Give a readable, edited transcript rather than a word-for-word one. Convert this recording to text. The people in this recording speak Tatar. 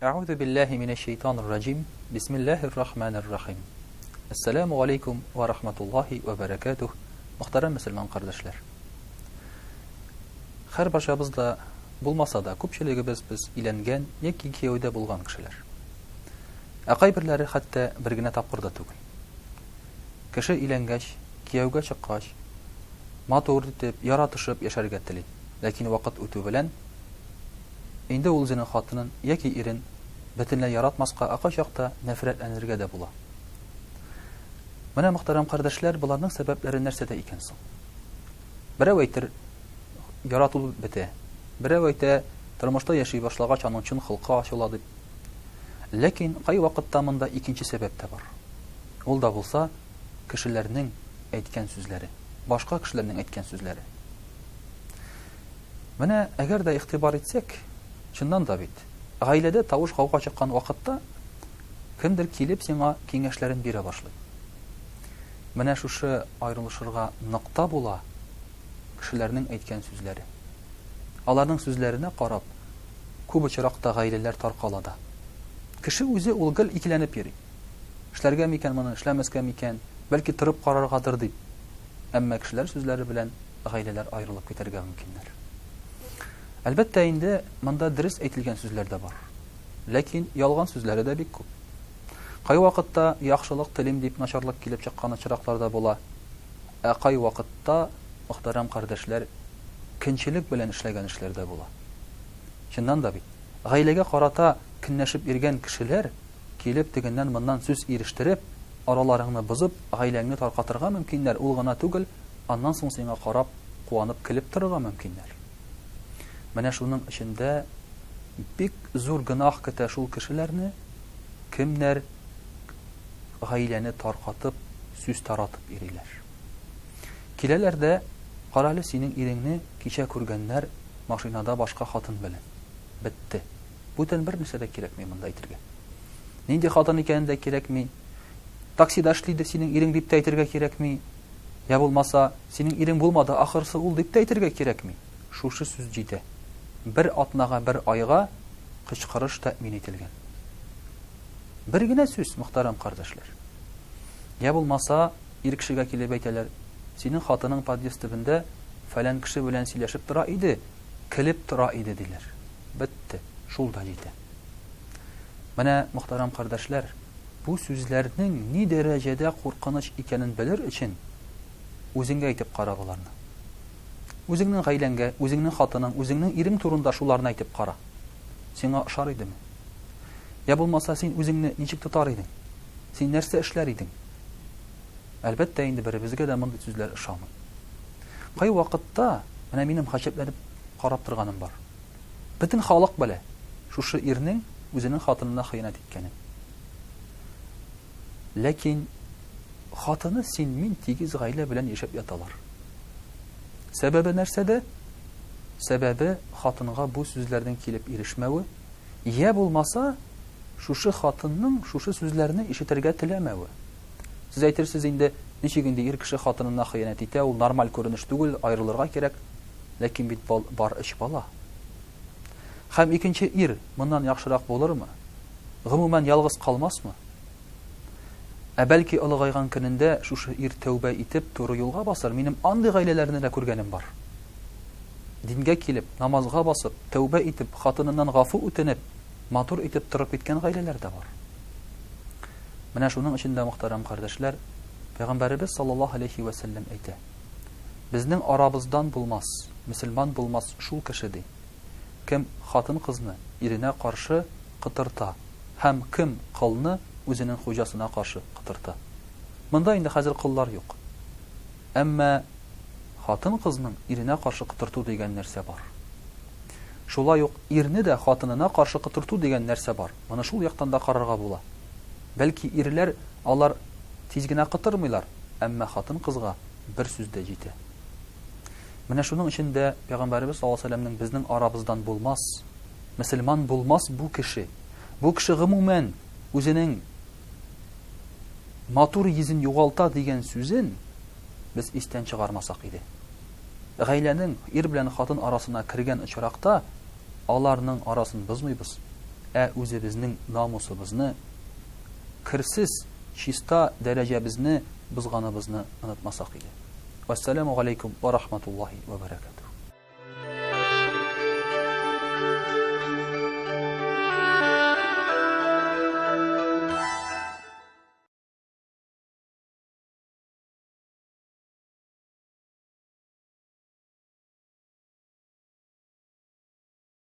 Әгъузу биллаһи минәш шәйтанир раҗим. Бисмиллаһир рахманир рахим. Әссәламү галәйкүм вә рахматуллаһи вә бәрәкәтүһ. Мөхтәрәм мөселман кардәшләр. Һәр барчабыз да булмаса да, күпчелегебез без өйләнгән яки кияүдә булган кешеләр. Ә кайберләре хәтта бер генә тапкыр да түгел. Кеше өйләнгәч, кияүгә чыккач, матур итеп, яратышып яшәргә тели. Ләкин вакыт үтү белән, инде ул үзенең хатынын яки ирен бөтенләй яратмаска, ә кайчакта нәфрәтләнергә дә була. Менә, мөхтәрәм кардәшләр, боларның сәбәпләре нәрсәдә икән соң? Берәү әйтер, ярату бетә. Берәү әйтә, тормышта яши башлагач, аның чын холкы ачыла дип. Ләкин кайвакытта монда икенче сәбәп тә бар. Ул да булса, кешеләрнең әйткән сүзләре, башка кешеләрнең әйткән сүзләре. Менә әгәр дә игътибар итсәк, чыннан да бит, гаиләдә тавыш-гауга чыккан вакытта кемдер килеп сиңа киңәшләрен бирә башлый. Менә шушы аерылышырга нокта була кешеләрнең әйткән сүзләре. Аларның сүзләренә карап, күп очракта гаиләләр таркала да. Кеше үзе ул гел икеләнеп йөри. Эшләргә микән моны, эшләмәскә микән, бәлки торып караргадыр дип. Әмма кешеләр сүзләре белән гаиләләр аерылып китәргә мөмкиннәр. Әлбәттә инде, монда дөрес әйтелгән сүзләр дә бар. Ләкин ялган сүзләре дә бик күп. Кайвакытта яхшылык телим дип начарлык килеп чыккан очраклар да була. Ә кайвакытта, мөхтәрәм кардәшләр, көнчелек белән эшләгән эшләр дә була. Чыннан да бит, гаиләгә карата көнләшеп йөргән кешеләр килеп тегеннән-моннан сүз ирештереп, араларыңны бозып, гаиләңне таркатырга мөмкиннәр, ул гына түгел, аннан соң сиңа карап, куанып көлеп торырга мөмкиннәр. Менә шуның өчен дә бик зур гөнаһ көтә шул кешеләрне, кемнәр гаиләне таркатып, сүз таратып йөриләр. Киләләр дә, Карале, синең иреңне кичә күргәннәр машинада башка хатын белән. Бетте. Бүтән бер нәрсә дә кирәкми монда әйтергә. Нинди хатын икәнен дә кирәкми. Таксида эшли дә синең ирең дип тә әйтергә кирәкми. Я булмаса, синең ирең булмады, ахырсы ул дип тә әйтергә кирәкми. Шушы сүз җитә. Бер атнага, бер айга кычкырыш тәэмин ителгән. Бер генә сүз, мөхтәрәм кардәшләр. Я булмаса, ир кешегә килеп әйтәләр, синең хатының подъезд төбендә фәлән кеше белән сөйләшеп тора иде, көлеп тора иде, диләр. Бетте, шул да җитә. Менә, мөхтәрәм кардәшләр, бу сүзләрнең ни дәрәҗәдә куркыныч икәнен белер өчен, үзеңгә әйтеп кара боларны. Үзеңнең гаиләңгә, үзеңнең хатының, үзеңнең ирең турында шуларны әйтеп кара. Сиңа ошар идеме? Я булмаса, син үзеңне ничек тотар идең? Син нәрсә эшләр идең? Әлбәттә инде, беребезгә дә мондый сүзләр ошамый. Кайвакытта, менә минем гаҗәпләнеп карап торганым бар. Бөтен халык белә, шушы ирнең үзенең хатынына хыянәт иткәнен. Ләкин хатыны син-мин тигез гаилә белән яшәп яталар. Сәбәбе нәрсәдә? Сәбәбе хатынга бу сүзләрнең килеп ирешмәве, йә булмаса, шушы хатынның шушы сүзләрне ишетергә теләмәве. Сез әйтерсез инде, ничек инде ир кеше хатынына хыянәт итә, ул нормаль күренеш түгел, аерылырга кирәк. Ләкин бит бар өч бала. Һәм икенче ир моннан яхшырак булырмы? Гомумән, ялгыз калмасмы? Ә бәлки олыгайган көнендә шушы ир тәүбә итеп, туры юлга басыр, минем андый гаиләләрне дә күргәнем бар. Дингә килеп, намазга басып, тәүбә итеп, хатыныннан гафу үтенеп, матур итеп торып киткән гаиләләр дә бар. Менә шуның өчен дә, мөхтәрәм кардәшләр, Пәйгамбәребез саллаллаһу алейһи вә сәлләм әйтә, Безнең арабыздан булмас, мөселман булмас шул кеше, ди, кем хатын-кызны иренә каршы котырта һәм кем колны үзенең хуҗасына каршы котырта. Монда инде хәзер коллар юк. Әмма хатын-кызның иренә каршы котырту дигән нәрсә бар. Шулай ук ирне дә хатынына каршы котырту дигән нәрсә бар. Моны шул яктан да карарга була. Бәлки ирләр алар тиз генә котырмыйлар, әмма хатын-кызга бер сүз дә җитә. Менә шуның өчен дә Пәйгамбәребез саллаллаһу алейһи ва сәлләмнең безнең арабыздан булмас, мөселман булмас бу кеше. Бу кеше гомумән үзенең матур йөзен югалта дигән сүзен без истән чыгармасак иде. Гаиләнең ир белән хатын арасына кергән очракта аларның арасын бозмыйбыз. ә үзебезнең намусыбызны, керсез, чиста дәрәҗәбезне бозганыбызны онытмасак иде. Вәссәламү галәйкүм вә рахматуллаһи вә бәрәкәтүһ.